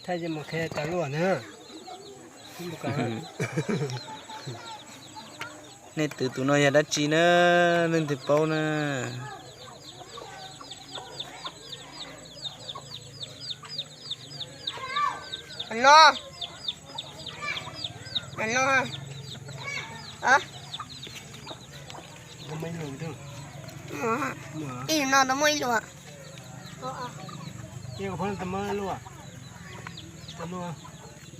Thaij ces mus qhia cov luaj na. Nej twv tus no yog dab tsi na? Leej twg paub na? No, no, ib no tau muaj ib lua.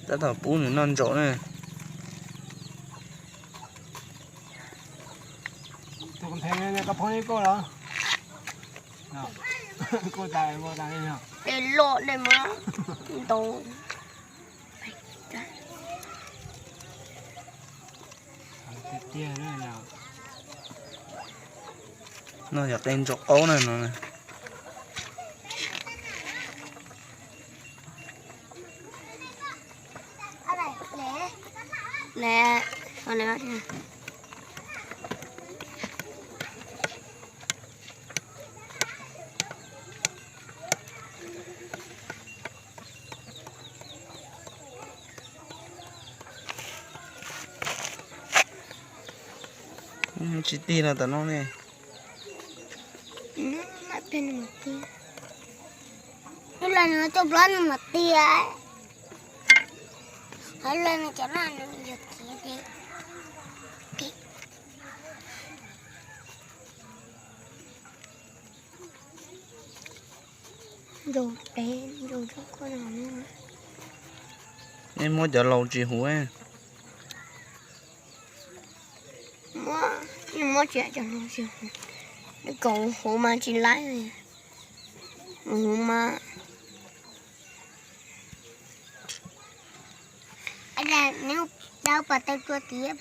Tab tom pub nws noj ntsaum na. Tej loj dej muab ntau. No yog qe ntsaum qaub na no. Tsis tig no tom no ne. Ib los no coj plab no mas tiag. Hab los no cov no yog kiv. Ntsau peb ntsau tsob koj no. Nej muab cov laus tsis huv. Muab, muab tsis cov laus tsis huv. Kom huv mas tsis laib. Huv mas dawb pas tawg tua tiag.